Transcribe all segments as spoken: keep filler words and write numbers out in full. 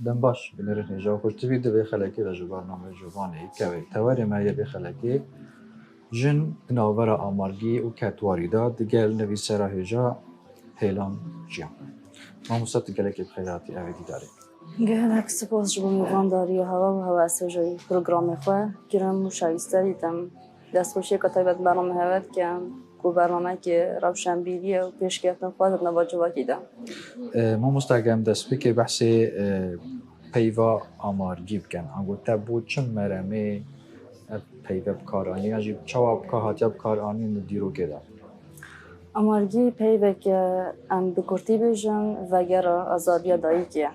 Dem baş, binêrin hêja xweş. Divî di vê xelekê de ji bernameyê Ciwanê kevê tewerê me yê vê xelekê jin di navbera amargî û ketwarî de digel nivîsera hêja Hêlan Ciyan. Mamoste, tu gelekî bi xêr hatî evê dîdarê. Gelek spas ji bo mêvandariya hewa û hewa ez hêjayî programê xwe kirim û şayîste dîtim. Destxweşiyeke taybet bername hewe dikim ku bernameyekî rewşenbîrî ye û pêşkeftin xwezin nava civakî de. E, mamoste, eger em destpêkê behsê, e, peyva amargî bikin, ango te bo çi meremê ev peyve bi kar anî, yan jî çawa bi kar hatiye bi kar anîn di dîrokê de? Amargî peyveke, em bi kurtî bêjin, vegera azadiya dayikê ye.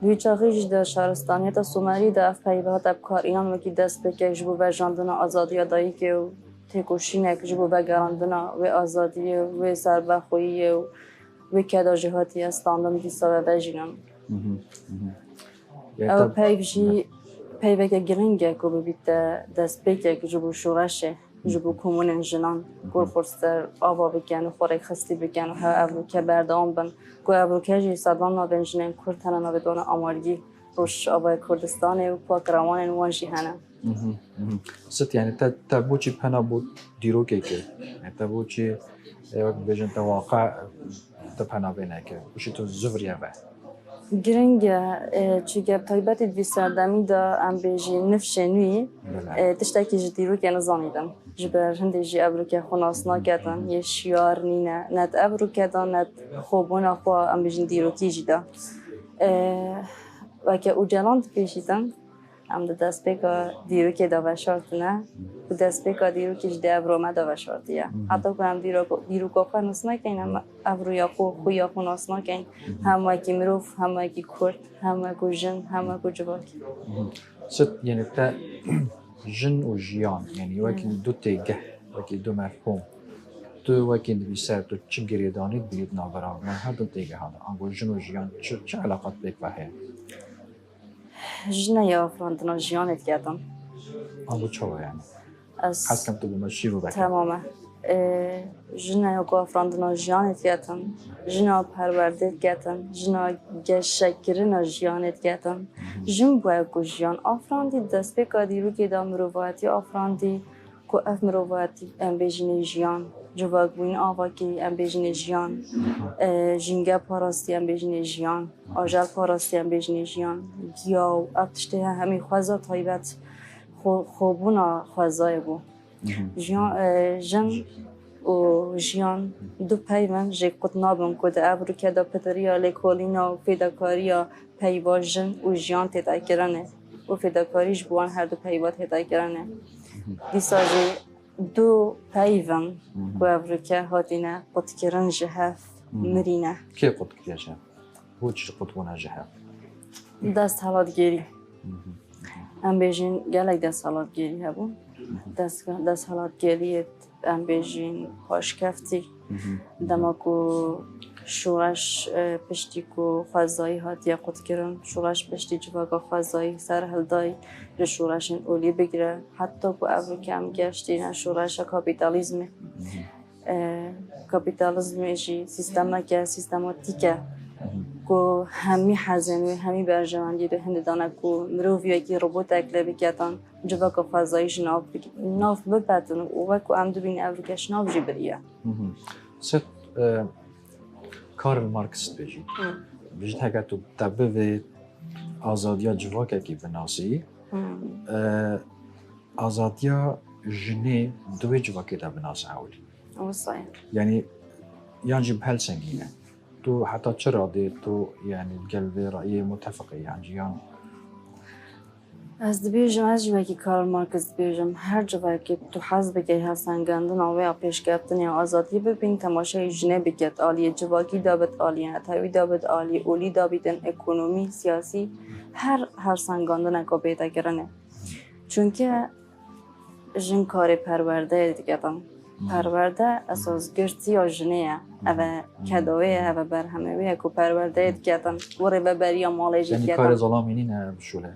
Di wî çaxî jî di şaristaniyeta Sumerî de ev peyve hate bi kar înan wekî destpêkek ji bo vejandina azadiya dayikê û têkoşînek ji bo vegerandina wê azadiyê û wê serbexweyiyê û wê keda jî hatiye standin dîsa ve vejînin. Mhm, mhm. Ya Ew te- peyv jî peyveke giring e ku bibîte destpêkek ji bo şoreşê, ji bo komunên jinan, ku xwe ser ava bikin û xwe rêkxistî bikin û hew evroke berdewam bin. Ku evroke jî sedvan navên jinên Kurd hene navê wana amargî Rojavayê Kurdistanê û pakrewanên wan jî hene. Mhm, mhm. Sit, yani te, te boçî pena bo dîrokê kir? Yani te boçî, e, wek bêjin te waqa, te pena vê nekir? Boçî tu zivriye ve? Giring e, e, çi gep taybetî di vî serdemî de em bêjî nifşên wî, Belê. e, tiştekî ji dîrokê nizanîtin. Ji ber hindê jî evroke xwe nas naketin, yê şiyar nîne, ne di evroke de, ne di xwebûna xwe, em bêjin dîrokî jî de. E, weke Ocalan dipêşîtin, em di destpêka dîrokê de veşartine û destpêka dîrokê jî di evro me de veşartiye. Heta ku em dîroko-, dîroka xwe nas nakeyn, em evroya xwe, xuya xwe nas nakeyn. Hem wekî mirov, hem wekî Kurd, hem wekî jin, hem wekî civak. Sit, yani te jin û jiyan, yani wekî du têgeh, wekî du mefhûm. Tu wekî nivîser, tu çi girêdanî dibînî di navbera wan her du têgehan de? Ango jin û jiyan çi, çi eleqat pêk ve heye? Jine ya afirandina jiyanê diketin. Ango çawa yani? Ez Hez kem tu bi me şîrû veke. Temam e. Ee, jine ya ku afirandina jiyanê diketin, jina perwerdê diketin, jina geşekirina jiyanê diketin. Jin bûye ku jiyan afirandî, destpêka dîrokê de mirovatî afirandî, ku ev mirovatî em bêjinê jiyan, civakbûyîn avakî em bêjinê jiyan, e, jînge parastî em bêjinê jiyan, ajel parastî em bêjinê jiyan, giyaw, ev tiştê he-, hemî xweza taybet, xwe-, xwebûna xwezayê bû. Jiyan, e, jin û jiyan du peyv in, jê qut nabin ku di evroke de pidiriya lêkolîna û fêdakariya peyva jin û jiyan tête kirinê û fêdakarî ji bo wan her du peyva tête kirinê. Dîsa jî du peyv in ku evroke hatine qutkirin ji hev, mirîne. Kê qut kiriye ji hev? Bo çi qut bûne ji hev? Desthilatgêrî. Em bêjin gelek desthilatgêrî hebû. Dest-, desthilatgêriyê em bêjin paşkeftî. Dema ku şoreş, e, piştî ku xwezayî hatiye qutkirin, şoreş piştî civaka xwezayî serhildayî, ji şoreşên olî bigire, heta ku evroke em geştîne şoreşa kapîtalîzmê. E, kapîtalîzmê jî sîstemeke sîstematîk e ku hemî hezên wê, hemî berjewendiyê wê hindê dane ku mirov wekî robotek lê biketin, civaka xwezayî ji nav bik-, nav bipetin û wek ku em dibînin evroke ji nav jî biriye. Hı hı. Sed, e, Karl Marx dibêjî. Hı. Dibêjî heke tu te bivê azadiya civakekî binasî, Hı. e, azadiya jinê di wê civakê de binase ewil. Wisa ye. Yani, yan jî bi hel sengîn e. Tu heta çi radê tu, yani, gel vê rayê mutefiq î, yan jî yan? Ez dibêjim, ez jî wekî Karl Marx dibêjim, her civakê tu hez bike hevsengandina wê ya pêşkeftinê ya azadiyê bibîn, temaşeyê jinê bike, di aliyê civakî de bit, aliyê netewî de bit, aliyê olî de bîtin, ekonomî, siyasî, her hevsengandineka bête kirinê. Çunke jin karê perwerdeyê diketin. Perwerde esasgirtiya jinê ye. Ev e keda wê ye, ev e berhemê wê ye ku perwerdeyê diketin. Wê rêveberiya malê jî Yani diketin. Karê zelamî nîne bişûle?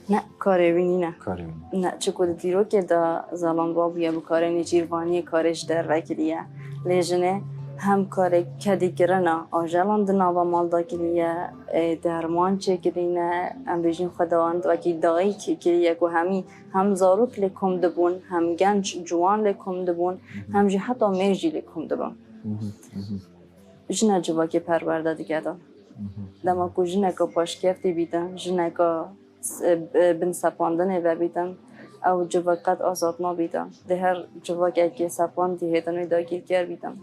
Ne, karê wî nîne. Karê wî nîne. Ne, çiku di dîrokê de zelam rabûye bi karê nêçîrvaniyê karê ji derve kiriye. Lê jinê Hem karê kedî kirina ajelan di nava mal de kiriye, e, derman çêkirîne, em bêjin xwedawend wekî dayîkê kiriye ku hemî hem zarok lê kom dibûn, hem genc ciwan lê kom dibûn, hem jî heta mêr jî lê kom dibûn. Jine civakê perwerde dike de. Dema ku jineka paşkeftî bîte, jineka s-, e, bin sepandinê vebîtin, ew civak qet azad nabîtin. Di her civakekê sepandî hêtin wê dagîrker bîtin.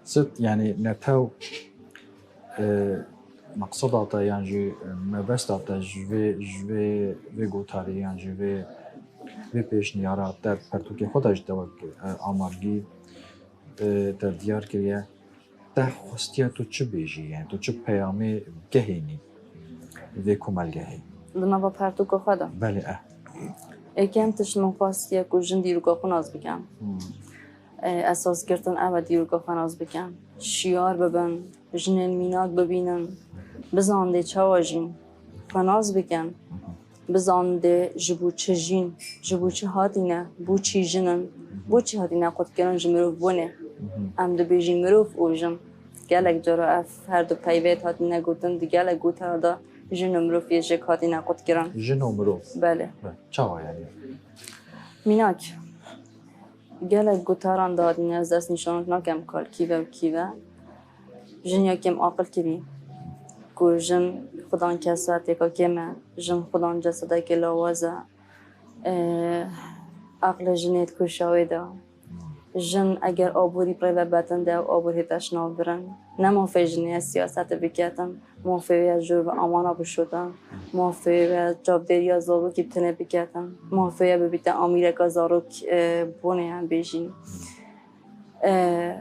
Sit, yani netew, e, meqseda te yan jî, e, mebesta te ji vê, ji vê, vê gotarî yan jî vê, vê pêşniyara te pertûkê xwe de ji te wek, e, amargî, e, te diyar kiriye. Te xwestiye tu çi bêjî? Yani tu çi peyamê gehênî vê komelgehê? Di nava pertûka xwe de. Belê, eh. Êkem tişt min xwestiye ku jin dîroka xwe nas bikin. E, esasgirtin ev e, dîroka xwe nas bikin. Şiyar bibin, jinên mînak bibînin, bizanin dê çawa jîn, xwe nas bikin. Bizanin dê ji bo çi jîn, ji bo çi hatîne, bo çî jin in, bo çî hatîne qutkirin ji mirovbûnê. Em dibêjin mirov û jin. Gelek cara ev her du peyvêt hatine gotin, di gelek gotara de jin û mirov yê jêk hatine qutkirin. Jin û mirov? Belê. Çawa yani? Mînak. Gelek gotaran de hatine, ez destnîşanek nakem kal kîve û kîve. Jin ya kêm aqil kirî. Ku jin xudan kesatêka kêm e, jin xudan cesedekê lawaz e. Aqlê jinê di kuşa wê de. Jin eger aborî bi rê ve betin de, ew abor hê teşnav birin. Ne mafê jinê ye siyasetê biketin, mafê wê ye jor ve amana bişotin, mafê wê ye çavdêriya zarokî bi tinê biketin, mafê wê ye bibîte amîreka zarok, e, bonê em bêjîn. E,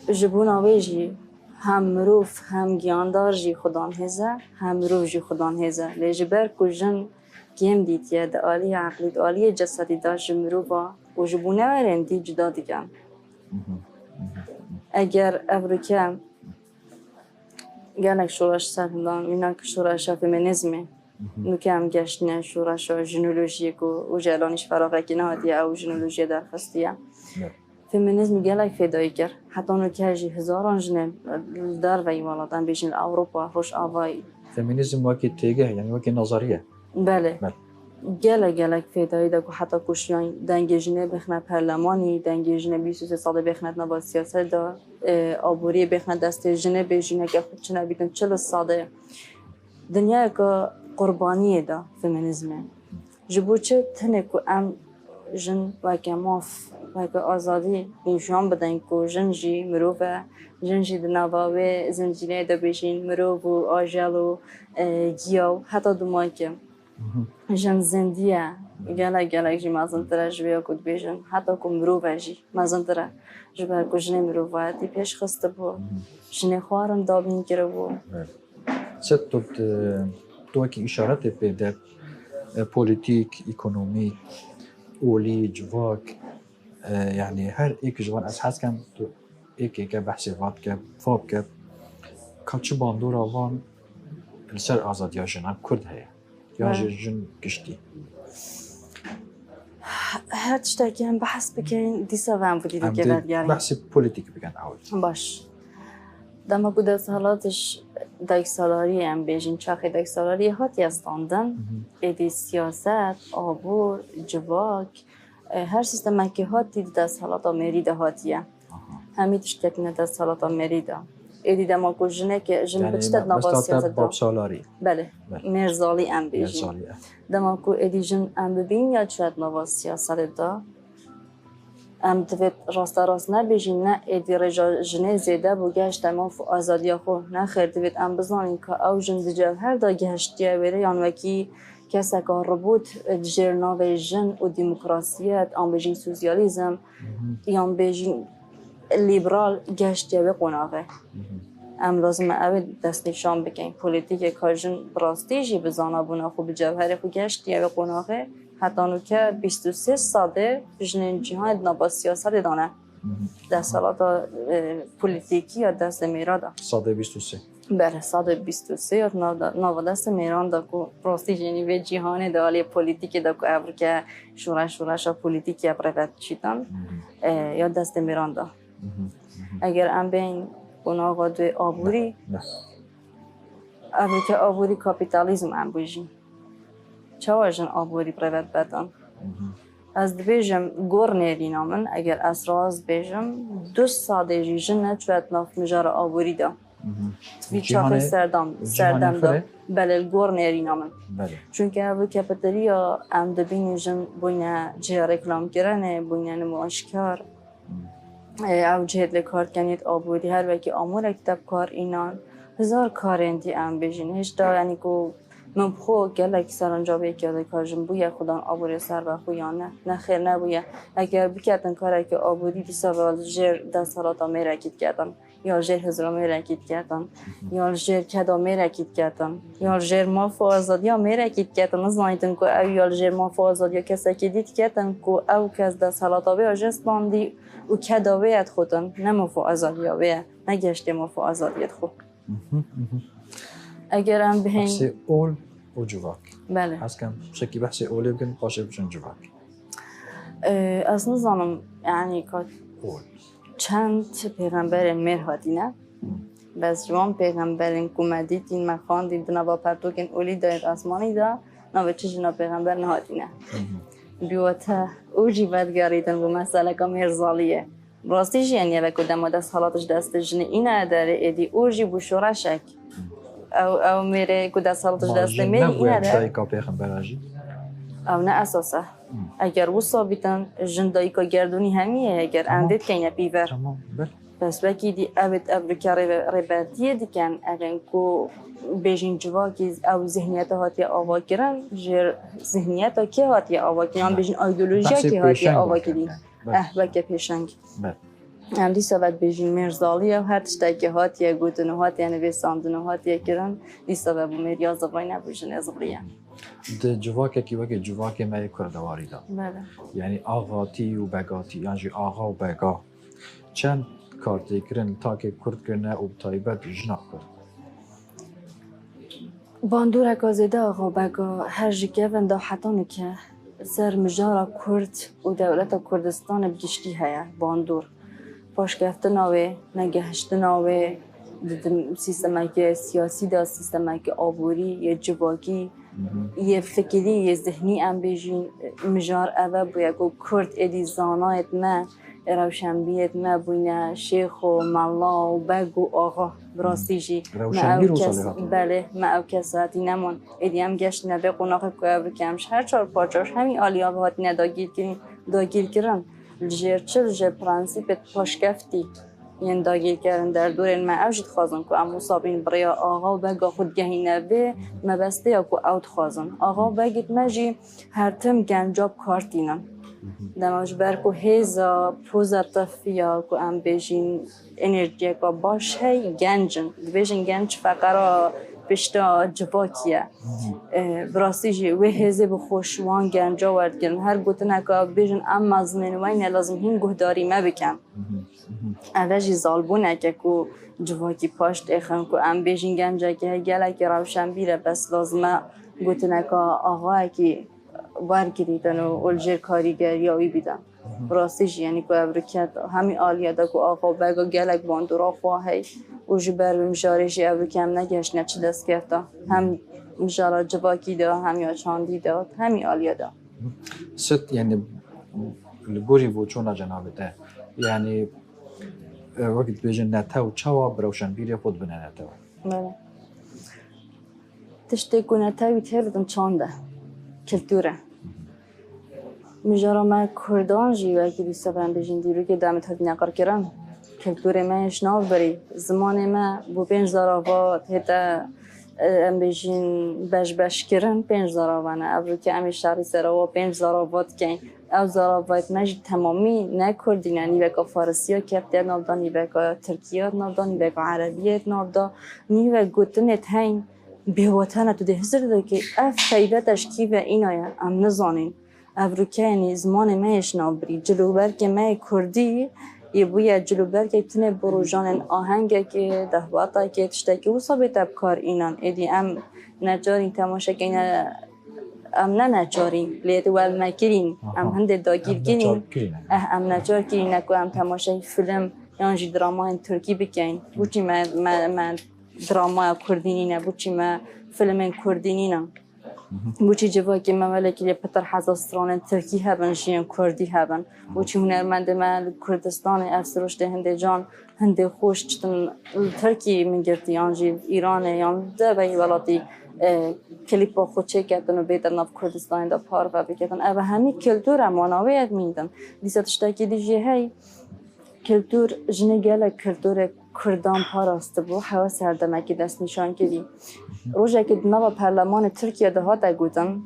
ji bona wê jî hem mirov hem giyandar jî xudan hêz e, hem mirov jî xudan hêz e. Lê ji ber ku jin kêm dîtiye, di aliyê eqlî, di aliyê cesedî de ji mirova û ji bûnewerên dî cuda dikin. Eger ev rike gelek şoreş ser hildan, mînak şoreşa feminîzmê, nuke em geştine şoreşa jinolojiyê ku Ocalanî ji feraxekî nehatiye, ew jinolojiye derxistiye. Feminîzm gelek fêdayî kir. Heta nûke jî hezaran jinên li derveyî welatan, bêjin li Ewropa, Rojavayî. Feminîzm wekî têgeh, yani wekî nazariye. Belê. Belê. Gelek gelek fêdayî da ku heta ku şiyan dengê jinê bêxne perlemanî, dengê jinê bîst û sê sedê bêxne nava siyaset de, e, aboriyê bêxne destê jinê bê jîneke xwe çine bîtin çil sedê. Dinyayeke qurbaniyê da feminîzmê. Ji bo çi tenê ku em jin weke maf, weke azadî nîşan bidin ku jin jî mirov e, jin jî di nava wê zincîreyê de bêjîn mirov û ajel û, e, giya û heta dumayke. Jin zindî ye, gelek gelek jî mezintir e ji vê ya ku dibêjin. Heta ku mirov e jî mezintir e. Ji ber ku jinê mirovayetî pêş xistibû, jinê xwarin dabîn kiribû. Çi tu, tu wekî îşaretê pê de, e, polîtîk, ekonomîk, olî, civak, e, yanî her êk ji wan ez hez kem tu êk êke behsê van dike, fa bike, ka çi bandora van li ser azadiya jinan Kurd heye? Yan jî jin giştî? Her tiştekî em behs bikeyin, dîsa ve em bi dîrokê vedigerîn. Behsê polîtîk bikin ewil. Baş. Dema ku desthilat ji deksalariyê, em bêjin çaxê deksalariyê hatiye standin, êdî siyaset, abor, civak, e, her sîstemekî hatî di desthilata mêrî de hatiye. Hemî tişt ketine desthilata mêrî de. Êdî dema ku jinekê, jin bi tiştek nava siyaset de. Babsalarî. Belê. Mêrzalî em bêjin. Mêrzalî, e. Dema ku êdî jin em bibîn ya çûyet nava siyasetê de, em divêt rasterast nebêjîn, ne êdî rêja jinê zêde bû, gehişte maf û azadiya xwe. Nexêr, divêt em bizanîn ka ew jin di cewher de gehiştiye wêrê, yan wekî keseka robot di jêr navê jin û demokrasiyet, an bêjîn sosyalîzm, yan bêjîn liberal gehiştiye wê qonaxê. Em lazim e ew ê destnîşan bikin. Polîtîkê ka jin bi rastî jî bi zanabûna xwe, bi cewherê xwe gehiştiye wê qonaxê, heta nûke bîst û sê sedê jinên cîhanê di nava siyasetê de ne. Desthilata, e, polîtîkî ya destê mêra de. Sedê bîst û sê. Belê, sedê bîst û sê ya nava, nava destê mêran de ku rastî jî, yanî vê cîhanê de aliyê polîtîkê de ku ev rike şoreş, şoreşa polîtîkî ya bi rê ve diçîtin, e, ya destê mêran de. Eger em bên qonaxa dê aborî, Ne. ev ke aborî kapîtalîzm em bêjin. Çawa jin aborî bi rêve dibetin? Ez dibêjim gor nêrîna min, eger ez rast bêjim, du sedê jî jin neçûyet nav mijara aborî de. Vî çaxê serdam, serdem de. Belê, li gor nêrîna min. Çunke ev kapîtaliya em dibînin jin bûyne cihê reklamkirinê, bûyne nimûaşkar. Ê, ew cihê dilê kar dikin yêt aborî, her wekî amûrek te bi kar înan. Hizar karên dî em bêjin. Hêşta, yanî ku min bi xwe gelek serencamê kir, dikar jin bûye xudan aborê ser be xwe yan ne. Nexêr nebûye. Eger biketin karekî aborî, dîsa ve li jêr desthilata mêrekî diketin. Ya li jêr hizra mêrekî diketin. Ya li jêr keda mêrekî diketin. Ya li jêr maf û azadiya mêrekî diketin. Nizanîtin ku ew ya li jêr maf û azadiya kesekî dî diketin ku ew kes desthilata wê ya jê standî û keda wê ye dixutin. Ne maf û azadiya wê ye. Ne geştê maf û azadiyê dixu. Eger em bihên Behsê ol û civak. Belê. Ez kem şekî behsê olê bikin, paşê biçin civak. Ee, ez nizanim, yani ka Ol. çend pêxemberên mêr hatine. Bes ji wan pêxemberên ku me dîtîn, me xwendî di nava pertokên olî de yêt asmanî de, navê çi jina pêxember nehatine. Bi we te û jî vedigerîtin bi meseleka mêrzaliyê. Rastî jî, yanî, ev ku dema desthilat ji destê jinê îne derê êdî û jî bû şoreşek. Ew, ew mêrê ku desthilat ji destê mêrî îne derê. Dayika pêxembera jî. Ew ne esas e. Eger wisa bîtin, jin dayika gerdûnî hemî ye, eger em vê dikeyne pîver. Tamam, ber. Bes wekî dî ev ê ev rike rêbe-, rêbertiyê dikin, ev ên ku bêjin civakî ew zihniyete hatiye avakirin, ji zihniyeta kê hatiye avakirin, yan bêjin ideolojiya kê hatiye avakirin. Eh, weke pêşeng. Em dîsa ve dibêjin mêrzalî ye û her tiştekî hatiye gotin û hatiye nivîsandin û hatiye kirin, dîsa ve bû mêriya zivayî nebû jinê zivrî ye. Di civakekî wekî civakê me yê kurdewarî de. Belê. Yanî axatî û begatî, yan jî axa û bega. Çend kartêkirin li takê kurd kirine û bi taybet jina kurd? Bandoreka zêde axa bega her ji kevin de heta nike ser mijara kurd û dewleta Kurdistanê bi giştî heye. Bandor. Paşkeftina wê, negehiştina wê di, di sîstemeke siyasî de, sîstemeke aborî, yê civakî, yê fikirî, yê zihnî em bêjin, mijar ev e bûye ku kurd êdî zanayêt me, rewşenbîrêt me bûyne şêx û mela û beg û axa. Bi rastî jî me ew kes, belê, me ew kes hatî neman. Êdî em geştine vê qonaxê ku ev rike em ji her çar parça, ji hemî aliya ve hatine dagîrkirin, dagîrkirin. Li jêr çi? Li jêr prensîpê paşkeftî yên dagîrkerin derdorên me. Ew jî dixwazin ku em wisa bîn bi rêya axa û bega xwe digehîne vê mebestê ya ku ew dixwazin. Axa û begêt me jî her tim genca bi kar tînin. Dema ji ber ku hêza pozitif ya ku em bêjin enerjiyeka baş hey genc in. Dibêjin genc feqera pişta civakî ye. Ee, bi rastî jî wê hêzê bi xwe ji wan genca werdigirin. Her gotineka bêjin em mezin ên weyne lazim hîn guhdarî me bikin. Ev e jî zalbûneke ku civakî paş têxin ku em bêjin gencekî heye gelekî rewşenbîr e, bes lazim e gotineka axayekî wergirîtin û, û li jêr karîgeriya wî bidin. Bi rastî jî, yanî ku ev rike hemî aliya de ku axa û bega gelek bandora xwe hey û ji ber wê mijarê jî ev rike em negihiştine çi destkefta. Hem mijara civakî de, hem ya çandî de, hemî aliya de. Sit, yanî li gorî voçona cenabê te, yanî, e, wekî dibêjin netew çawa bi rewşenbîrê xwe dibine netew? Belê. Tiştê ku netewî tê bidim çand e, kultur e. Mijara me kurdan jî wekî dîsa em bêjin dîrokê demê hatine qirkirin. Kulturê me yê ji nav birî, zimanê me bû pênc zaravat hête, e, em bêjin beşbeşkirin pênc zaravan e. Ev rûkê em ê şerî ser ewa pênc zaravat dikeyn. Ew zaravat me jî temamî ne kurdî ne, nîveka farisiya keftiye nav da, nîveka tirkiye nav da, nîveka erebiyê nav da, nîvek gotinê heyn. Bêwatene tu dê hizir dikî, ev taybet e ji kî ve îna ye, em nizanîn. Ev rûkeyenî zimanê me yê ji nav birî, cilûberkê me yê kurdî yê bûye cilûberkê tinê bi rojanên ahengekê, dehbatekê, tiştekî wisa bê te bi kar înan. Êdî em neçarîn temaşe keyne, em ne neçarîn, lê di wel me kirîn, em hindê dagîr kirîn. Eh, em neçar kirîne ku em temaşeyî film, Yan jî dramayên tirkî bikeyn. Boçî me, me, me dramaya kurdî nîne, boçî me filmên kurdî nîne? Boçî civakê me welekî lê pitir heza stranên tirkî hebin, jiyên kurdî hebin? Boçî hunermendê me li Kurdistanê ev siruştê hindê can, hindê xweş çitin li Tirkiyê min girtî, yan jî Îranê, yan deveyî welatî, e, klîpa xwe çêketin û bêtin nav Kurdistanê de parve biketin? Ev hemî kultur e, mana wê ev mîndin. Dîsa tiştekî dî jî hey, kultur, jinê gelek kulturê Kurdan parastibû, hewa serdemekî destnîşan kirî. Rojekê di nava perlemanê Tirkiye de hate gotin,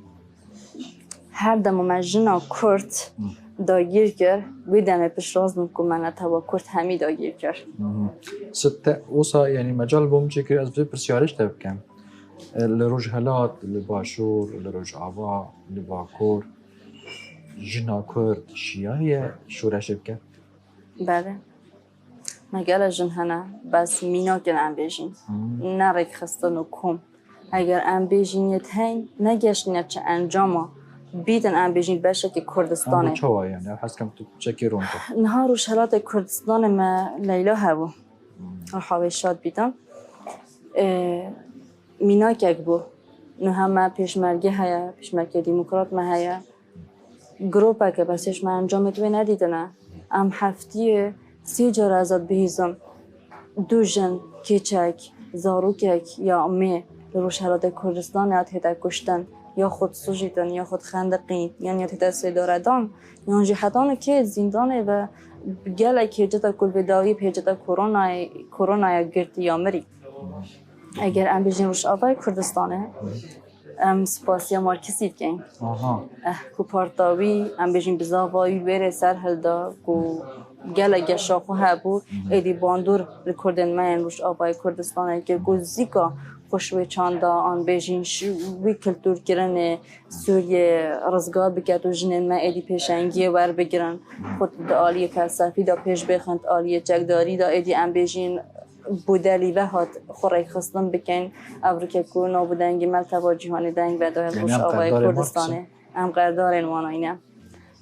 her dema me jina Kurd dagîr kir, wê demê piştrast bûm ku me netewa Kurd hemî dagîr kir. Sitte, wisa, yanî, mecal bû min çêkir ez vê pirsiyarê ji te bikim. E, li Rojhelat, li Başûr, li Rojava, li Bakur, jina Kurd şiyaye şoreşê bike? Belê. Me gelek jin hene, bes mînakên em bêjîn. Ne rêkxistin û kom. Eger em bêjîn yê heyn, negeştine çi encama, bîtin em bêjîn beşekî Kurdistanê. Em çawa yani? Ev hez kem tu çekî ronda. Niha Rojhelatê Kurdistanê me Leyla hebû. Ruha wê şad bîtin. Ê, mînakek bû. Niha me pêşmerge heye, pêşmerge demokrat me heye. Gropeke, bes hêj me encamê wê nedîtine. Em heftiyê sê cara ez ê bihîzim. Du jin, keçek, zarokek ya me li Rojhelatê Kurdistanê ya tête kuştin, ya xwe disujîtin, ya xwe dixendiqîn, yan ya tête sêdaredan, yan jî heta nûkê zîndanê ve gelek hêceta ku li vê dawî bi hêceta koronayê, koronaya girtî ya mirî. Eger em bêjin Rojavayê Kurdistanê, em spasiya Marksî dikeyn. Aha. Eh, ku parta wî, em bêjin bizava wî wêrê ser hilda, ku gelek geşa xwe hebû, êdî bandor li Kurdên me yên Rojavayê Kurdistanê kir, ku zîka xwe ji wê çanda an bêjin ji wî kulturkirinê Sûriyê rizgar biket û jinên me êdî pêşengiyê werbigirin. Xwe di aliyê felsefî de pêş bêxin, di aliyê çekdarî de êdî em bêjin, Bodelî ve hat xwe rêkxistin bikin. Ev rike ku nav û dengê me li teva cîhanê deng vedaye li Rojavayê Kurdistanê. Em qerdarên wan ayne.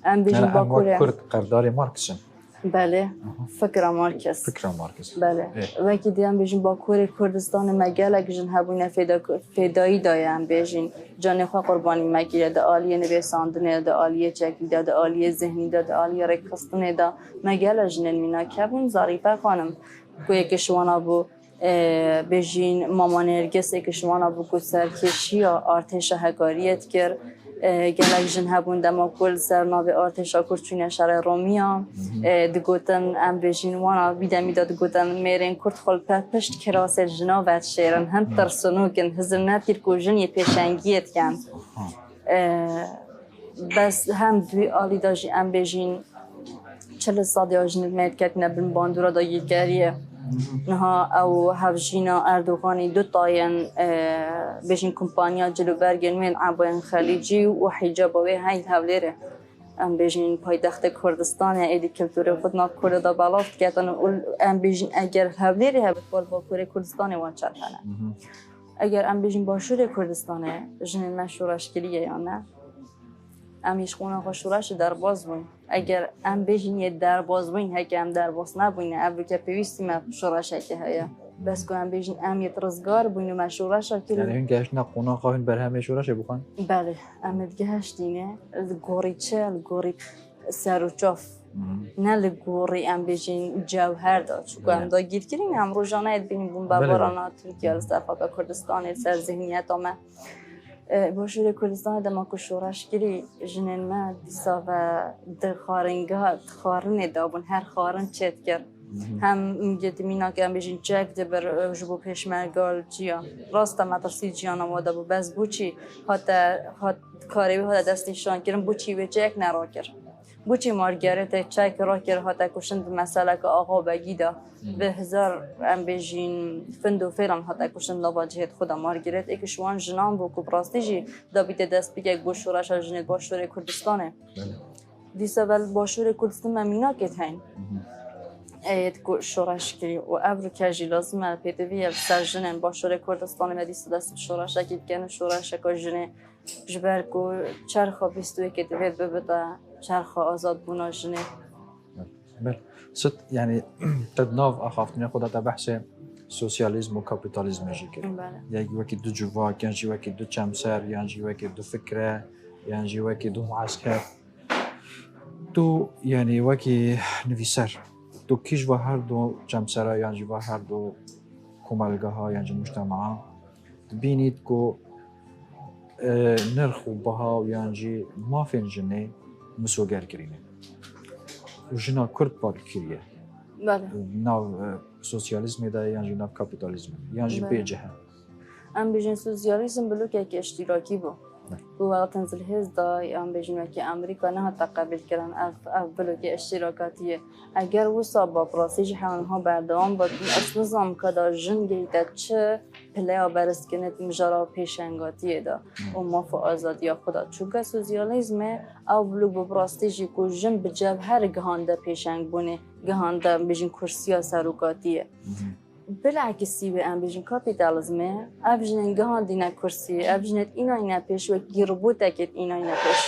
Em bêjin Bakurê. Kurd qerdarê Marx in. Belê. Fikra Marx. Fikra Marx. Belê. Ê. Wekî dî em bêjin Bakurê Kurdistanê me gelek jin hebûne fêda-, fêdayî daye em bêjin. Canê xwe qurbanî me kiriye di aliyê nivêsandinê, di aliyê çekî de, di aliyê zihnî de, di aliyê rêkxistinê de. Me gelek jinên mînak hebûn, Zarîfe xanim. Ku yekê ji wana bû, e, bêjîn Mama Nêrgis, yekê ji wana bû ku serkêşiya artêşa Hekariyê dikir. E, gelek jin hebûn dema ku li ser navê artêşa Kurd çûne şerê Romiya. E, digotin, em bêjîn wana, vî demî de digotin, mêrên Kurd xwe li pe-, pişt kirasê jina vedişêrin, hin tirsinok in, hizir nedikir ku jin yê pêşengiyê dikin. E, bes hem di wî alî de jî em bêjîn, çil sedî ya jinên me diketine bin bandora dagirkeriyê. Niha ew hevjîna Erdoganî du tayên, e, bêjin kompanya cilûbergên wê yên ebayên xelîcî û hîcaba wê hey li Hewlêrê. Em bêjin paytextê Kurdistanê, êdî kulturê xwe di nav Kurda de belav diketin û em bêjin eger Hewlêrê hebe, li Bakurê Kurdistanê wan çend hene. Eger em bêjin Başûrê Kurdistanê, jinên me şoreşkirî ye yan ne? Em yê ji qûna xwe şoreşê derbas bûyn. Eger em bêjin yê derbas bûyn, heke em derbas nebûyne, ev rike pêwîstî me şoreşekê heye. Bes ku em bêjin em yê rizgar bûyn û me şoreşa kir. Yani hûn gehiştine qûna xwe, hûn berhemê şoreşê bixwin? Belê, em ê digehiştîne li gorî çi, li gorî ser û çav. Ne li gorî em bêjin cewher de. Çunku em dagîrkirî ne, em rojane yê dibînin bombebarana Tirkiye li ser xaka Kurdistanê, li ser zihniyeta me. E, Başûrê Kurdistanê dema ku şoreş kirî, jinên me dîsa ve di xaringeha, di xarinê de bûn, her xarin çêdikir. Hem mînakê em bêjin çek dibir, e, ji bo pêşmerga li çiya. Rast e, metirsî ciyana we de bû, bes boçî hate, hat, karê wê hate destnîşankirin, boçî wê çek nerakir? Boçî Margaretê çek rakir hate kuştin di meseleke Axa Begî de? Bi hezar, em bêjin, find û fêlan hate kuştin nava cihê xwe de. Margaret êk ji wan jinan bû ku bi rastî jî dabîte destpêkek bo şoreşa jinê Başûrê Kurdistanê. Belê. Dîsa ve li Başûrê Kurdistanê me mînakê heyn. Ê yêt ku şoreş kirî û ev rike jî lazim e pêdivî ye li ser jinên Başûrê Kurdistanê me dîsa dest bi şoreşekî dikin û şoreşeka jinê ji ber ku çerxa bîst û yekê divê bibite çerxa azadbûna jinê. Belê. Sit, yanî, te di nav axaftinê xwe de te behsê sosyalîzm û kapîtalîzmê jî kir. Bele. Yek wekî du civak, yan jî wekî du çemser, yan jî wekî du fikre, yan jî wekî du muesker. Tu, yanî, wekî nivîser, tu kî ji va her du çemsera yan jî va her du komelgeha yan jî mujtemaa dibînît ku, e, nirx û biha û yan jî mafên jinê misoger kirîne û jina Kurd pak kiriye. Bele. Nav, e, sosyalîzmê de yan jî nav kapîtalîzmê de yan jî Bele. Bê cih e. Em bêjin sosyalîzm blokekî iştîrakî bû. Bele. Ku welatên zilhêz de, em bêjin wekî Amerîka nehate qebîlkirin, ev, ev blokê iştîrakatiyê. Eger wisa ba bi rastî jî hewniha berdewam be, ez nizanim ka da jin gehîte çi pileya berizkirinê di mijara pêşengatiyê de û maf û azadiya xwe de. Çunke sosyalîzmê ew blok bû bi rastî jî ku jin bi cevher gihande pêşengbûnê, gihande, em bêjin, kursiya serokatiyê. Bilakisî wê, em bêjin, kapîtalîzmê, ev jinên gihandîne kursiyê, ev jinê înayne pêş wekî robotekê înayne pêş.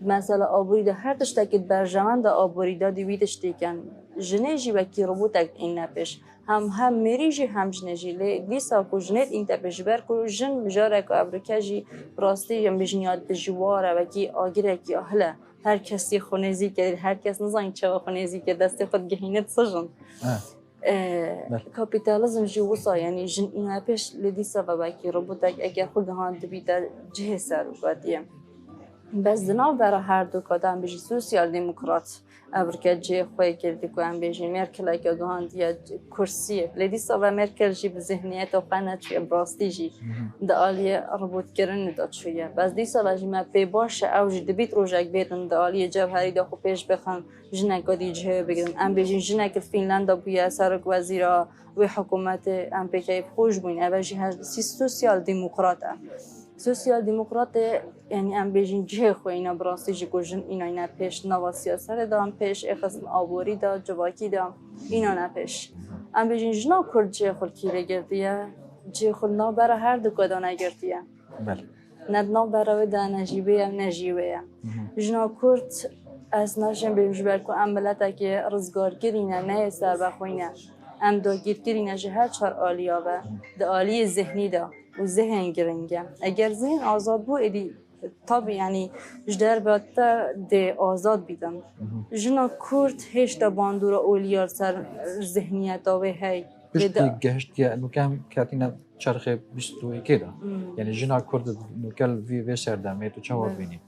Mesela aborî de her tiştekî di berjewenda aborî de dî wî tiştê ken. Jinê jî wekî robotek înne pêş. Hem, hem mêrî jî hem jinê jî. Lê dîsa ku jinê înte pêş, ji ber ku jin mijareke evroke jî bi rastî, em bêjin, ya dijwar e, wekî agirekî ahil e. Her kesî xwe nêzîk e, her kes nizanî çawa xwe nêzîk e, destê xwe digihîne di sijin. Ha. Ee, Bel. Kapîtalîzm jî wisa, yanî jin îne pêş, lê dîsa ve wekî robotek eger xwe gihand dibîte cihê serokatiyê. Bes di navbera her du ka de, em bêjî sosyal demokrat, evroke cihê xwe yê girtî, ku em bêjî Merkeleke gihandiye kursiyê. Lê dîsa ve Merkel jî bi zihniyeta xwe neçûye, bi rastî jî di aliyê robotkirinê de çûye. Bes dîsa ve jî me pê baş e, ew jî dibît rojek bêtin di aliyê cevherî de xwe pêş bixin, jineka dî cihê wê bigirin. Em bêjin jinek li Fînlanda bûye serok wezîra wê hikûmetê, em pê keyfxweş bûyn. Ev jî her sî sosyal demokrat e. Sosyal demokratê, yanî em bêjin cihê xwe îna bi rastî jî ku jin îna îne pêş nava siyasetê de, em pêş ê xism aborî de, civakî de, îna ne pêş. Em bêjin jina Kurd cihê xwe li kî vê girtiye, cihê xwe li navbera her du ka de negirtiye. Belê. Ne di navbera wê de, ne jî wê ye, ne jî wê ye. Jina Kurd, ez naşêm bêjim, ji ber ku em miletekê rizgarkirî ne, ne yê serbexwî ne. Em dagîrkirî ne ji her çar aliya ve, di aliyê zihnî de û zihin giring e. Eger zihin azad bû, êdî tabî, yanî ji derve te dê azad bîtin. Jina Kurd hêşta bandora olî ya li ser zihniyeta wê hey. Lê Piştî de- gehiştiye, nûke em ketîne çerxê bîst û yekê de. Hmm. Yanî jina Kurd nûke li vî, vê serdemê tu çawa Evet. bînî?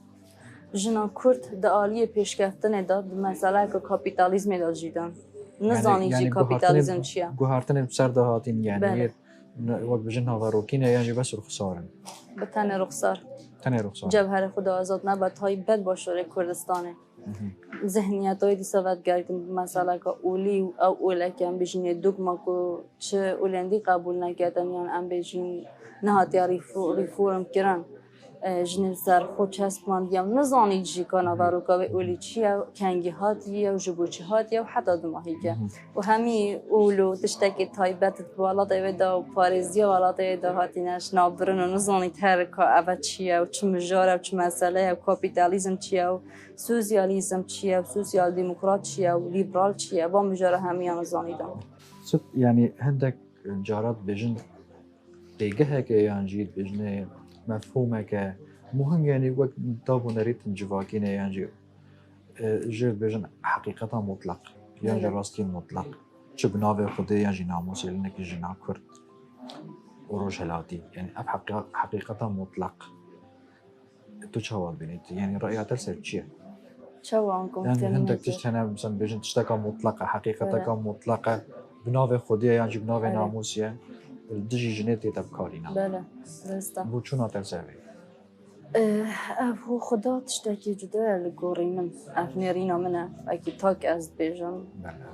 Jina Kurd di aliyê pêşkeftinê de, di meseleyeke kapîtalîzmê de jî de. Nizanî Yanî jî kapîtalîzm çi ye. Guhartinên ser de hatin, yanî Belê. ne, wek bijin naverokî ne, yan jî bes ruxsar in. Bi tenê ruxsar. Tenê ruxsar. Cevherê xwe de azad nebe, taybet başûrê Kurdistanê. Zihniyeta wê dîsa vedigerîtin bi meseleke olî û ew oleke em bêjin yê dogma ku çi olendî qebûl neketin, yan em bêjin nehatiye rîfo-, rîform kirin. E, jinê li ser xwe çespand, em nizanî jî ka naveroka wê olî çi ye, kengî hatiye û ji bo çi hatiye û heta dumahî ke. Û hemî ol û tiştekî taybet di welatê wê de û parêziya welatê wê de hatîne ji nav birin û nizanî her ka eve çi ye û çi mijar e û çi mesele ye û kapîtalîzm çi ye û sosyalîzm çi ye û sosyal demokrat çi ye û lîberal çi ye. Van mijara hemiyan zanî de. Sip, yanî hindek cara dibêjin têgeheke yan jî dibêjinê mefhûmeke muhim, yanî wek dabûnerîtin civakî ne yan jî, e, jê dibêjin heqîqeta mutlaq yan jî Evet. rastî mutlaq. Çi bi navê Xwedê yan jî namûsê linekî jina Kurd û rojhilatî. Yanî ev heqî-, heqîqeta mutlaq. Tu çawa dibînî? Yanî raya te ser çi ye? Çawa ankom Yanî têne hindek neke? Tişt hene, mesela bêjin tişteka mutlaq e, heqîqeteka Evet. mutlaq e, bi navê Xwedê ye yan jî bi navê Evet. namûsê ye, li dijî jinê tê te bikarîna. Belê, rast e. Bo çûna te ser vê? Eh, ev ho xweda tiştekî cuda ye li gorî min. Ev nêrîna min e. Wekî tak ez dibêjim. Belê.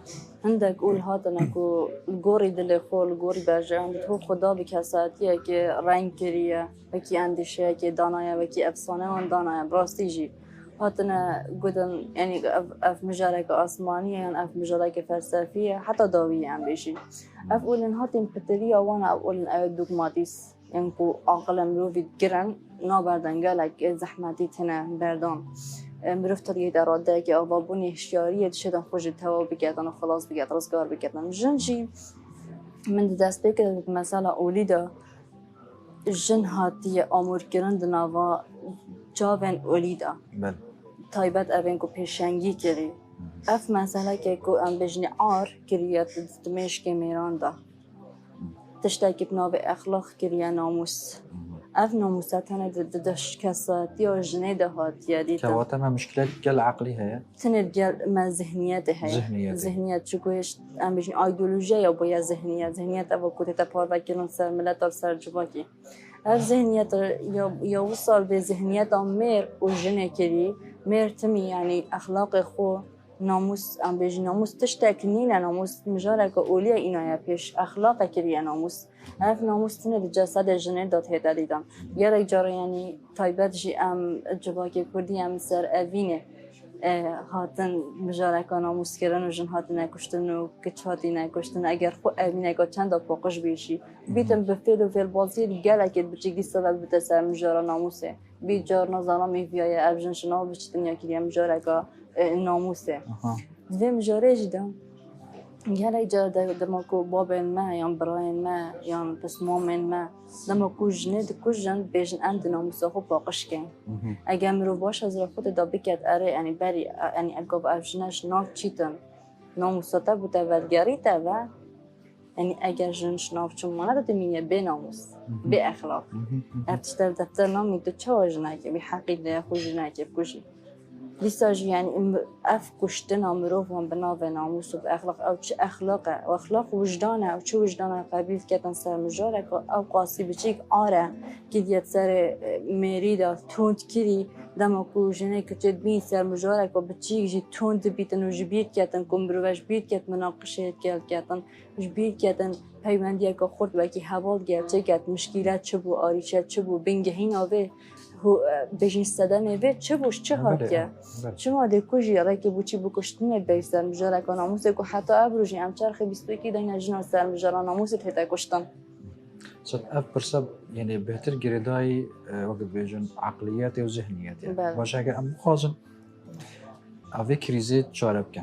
Hindek ol hatine ku li gorî dilê xwe, li gorî berjewendî ho xweda bi kesayetiyekê reng kiriye, wekî endîşeyekê danaye, wekî efsaneyan danaye, bi rastî jî. Hatine gotin, yanî ev, ev mijareke asmanî ye yan ev mijareke felsefî ye, heta dawî ye em bêjî. Ev olên hatin pitiriya wan, ev olên ew dogmatîs. Yên ku aqila mirovî girin, naberdin gelek zehmetî tine berdan. E, mirov tiriyê de radeyekê avabûnê hişyariyê dişêtin xwe ji tewa biketin û xilas biketin, rizgar biketin. Jin jî min di destpêkê de mesela olî de jin hatiye amûrkirin di nava çavên olî de. Belê. Taybet evên ku pêşengî kirî. Ev meseleke ku em bêjinê ar kiriye di, di mêşkê mêran de. Tiştekî bi navê exlaq kiriye namûs. Ev namûsa tenê di, di, di kesatiya jinê de hatiye dîtin. Kewata me muşkilek gel eqlî heye? Tenê gel me zihniyetê heye. Zihniyetê. Zihniyet çi ku hêj em bêjin ideolojiya ya boye zihniyet. Zihniyet eva ku tête parvekirin ser mileta, ser civakî. Ev zihniyet ya, ya wisa vê zihniyeta mêr û jinê kirî. Mêr timî, yanî exlaqê xwe, namûs, em bêjin namûs tiştek nîne, namûs mijareke olî ye, îna ye pêş, exlaqê kiriye namûs. Ev namûs tenê di cesedê jinê de tête dîtin. Gelek cara, yanî taybet jî em civakê kurdî em ser evînê, e, hatin mijareka namûs kirin û jin hatine kuştin û kiç hatine kuştin. Eger xwe evîneka çenda paqij bê jî, bîtin bi fêl û fêlbaziyê gelekê biçîk dîsa ve bibite ser mijara namûsê. Bî carna zana mîviyaye ev jin şinav biçitin ya kiriye mijareka, e, namûsê. Aha. Di vê mijarê jî de gelek cara de, dema ku babên me yan birayên me yan pismamên me, dema ku jinê dikujin, bêjin em di namûsa xwe paqij kein. Mhm. Eger mirov baş hezira xwe tê de biket, erê, yanî berî, yanî ev gava ev jine şinav çîtin, namûsa te bû te vedigerî te ve, yanî eger jin şinav çi mane de dimîne bê namûs, bê exlaq. Ev tişt ev defter namî tu çawa jinekê bî heqî de xwe jinekê bikujî. Dîsa jî, yanî, em, ev kuştina mirovan bi navê namûs û bi exlaq, ew çi exlaq e? Ew exlaq wijdan e, ew çi wijdan e? Qebîl ketin ser mijarek, ew qasî biçîk ar e, kiriye serê, e, mêrî de tund kirî, dema ku jinê kiçê dibîn ser mijarek biçîk jî tund dibîtin û ji bîr ketin ku mirove ji bîr ket minaqişê gel ketin. Ji bîr ketin peywendiyeke xurt wekî heval gerçek ket, mişkîle çi bû, arîçe çi bû, bingehîna vê, hû-, e, bêjin sedemê vê çi bû, ji çi hatiye? Belê. Çima dê ku jî rêkê bû çî bû kuştinê bey ser mijareka namûsê ku heta ev roj jî em çerxê bîst û yekî dayne jina ser mijara namûsê tête kuştin. Sed ev pirse, yanî bêhtir girêdayî, e, wek dibêjin, eqliyetê û zihniyetê. Belê. Baş, eger em bixwazin, em vê krîzê çare bikin.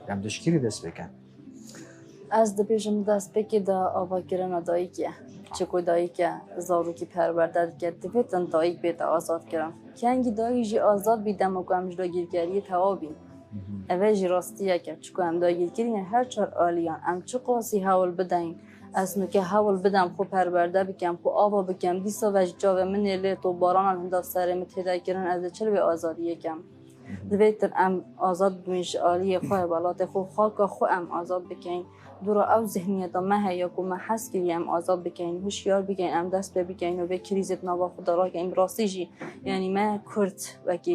Em dişkirî dest pê kin. Ez dibêjim destpêkê de avakirina dayikê. Çiku dayik e, zarokî perwerde dike, divêtin dayik bête azad kirin. Kengî dayik jî azad bî dema ku em ji dagirkeriyê tewa bîn. Ev e jî rastiyek e, çiku em dagirkirî ne her çar aliyan. Em çiqasî hewl bideyin, ez nuke hewl bidem xwe perwerde bikem, xwe ava bikem, dîsa ve ji çavê min ê lê topbaranan hinda serê min têde kirin, ez ê çi li wê azadiyê kem? Divêtir em azad bibin ji aliyê xwe, welatê xwe, xaka xwe em azad bikeyin. Dûra ew zihniyeta me heye ku me hez kiriye em azad bikeyin, hişyar bikeyin, em dest pê bikeyin û vê krîzê di nava xwe de rakin. Bi rastî jî, yanî me Kurd, wekî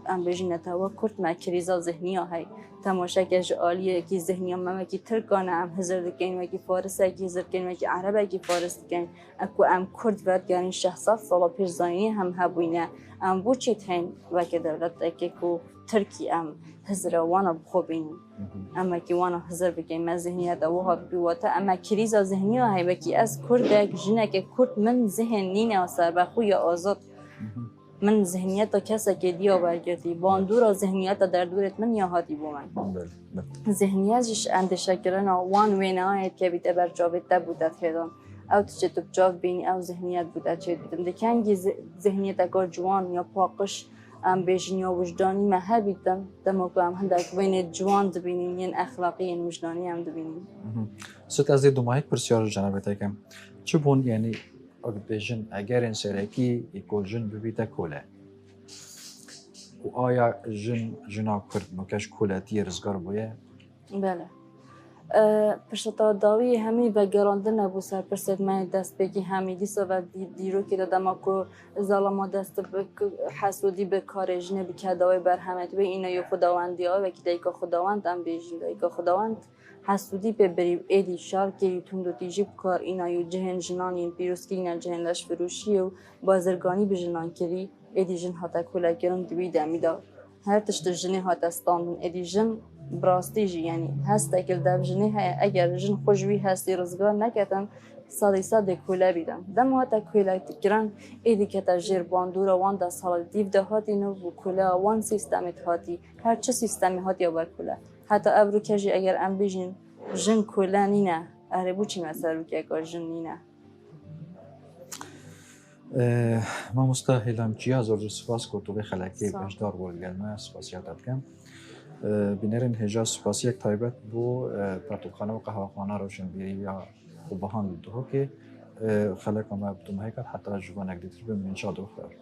em bêjin netewe Kurd, me krîza zihniya heye. Temaşeke ji aliyekî zihniya me wekî Tirkan e, em hizir dikeyin, wekî Farisekî hizir dikeyin, wekî Erebekî Faris dikeyin. Ku em Kurd vedigerîn şeş sed sala pêş zayînê hem hebûyne. Em bo çi tên weke dewletekê ku Tirkî em hizira wana bi xwe bînin? Em wekî wana hizir bikin, me zihniyeta wiha bibî, wate em me krîza zihniya heye. Wekî ez Kurdek, jineke Kurd, min zihin nîne serbexwe ya azad. Min zihniyeta kesekê diya wergirtî. Bandora zihniyeta derdorêt min ya hatî bo min. Belê, belê. Zihniyet jî ji endêşekirina wan wêneyayê dikevîte ber çavê te bû te têdan. Ew tiştê tu bi çav bînî, ew zihniyet bû te çêditin. Di kengî zi-, zihniyeteka ciwan ya paqij, em bêjin ya wijdanî me hebîtin, dema ku em hindek wênê ciwan dibînîn, yên exlaqî, yên wijdanî em dibînîn. Mhm. Sed ez ê dumahîk pirsyar ji cenabê te kem. Çi bûn, yanî, wek dibêjin, egerên serekî ê ku jin bibîte kole? Û aya jin, jina Kurd, nuke ji koletiyê rizgar bûye? Belê. E, pişta dawî hemî vegerandin nebû ser pirsêt me destpêkî hemî. Dîsa ve dî-, dîrokê de dema ku zalama dest bi k-, hesûdî bi karê jinê bi kedawê berhemet wê îna yo xwedawendî ya, wekî dayika xwedawend em bêjin, dayika xwedawend hesûdî pê birî û êdî şar kirî, tundûtîjî bi kar îna yo cihên jinan yên pîroz kirîne cihên leşfiroşiyê û bazirganî bi jinan kirî. Êdî jin hate kolekirin di wî demî de. Her tişt jinê hate standin. Êdî jin bi rastî jî, yanî hestekî li dev jinê heye. Eger jin xwe ji wî hestî rizgar neketin, Sedî sedê kole bî de. Dema hate kole kirin, êdî kete jêr bandora wan desthilatî. Dîv de hatî nû bû kole wan sîstemê hatî. Her çi sîstemê hatiye be kole. Heta evroke jî eger em bêjin jin kole nîne, erê bo çi me serokeka jin nîne? Ee, Mamosta Hêlam Çiya, zor zor spas ku tu vê xelekê beşdar bû li gel me, spasiya te dikim. Ee, bînerên hêja spasiyek taybet bo, e, pertûkxane û qehwexana Roşenbîriya Qubahan li Duhokê. Ee, xeleka me bi tu mehê ket heta ji van ek dîtir bimînin şad û xweş.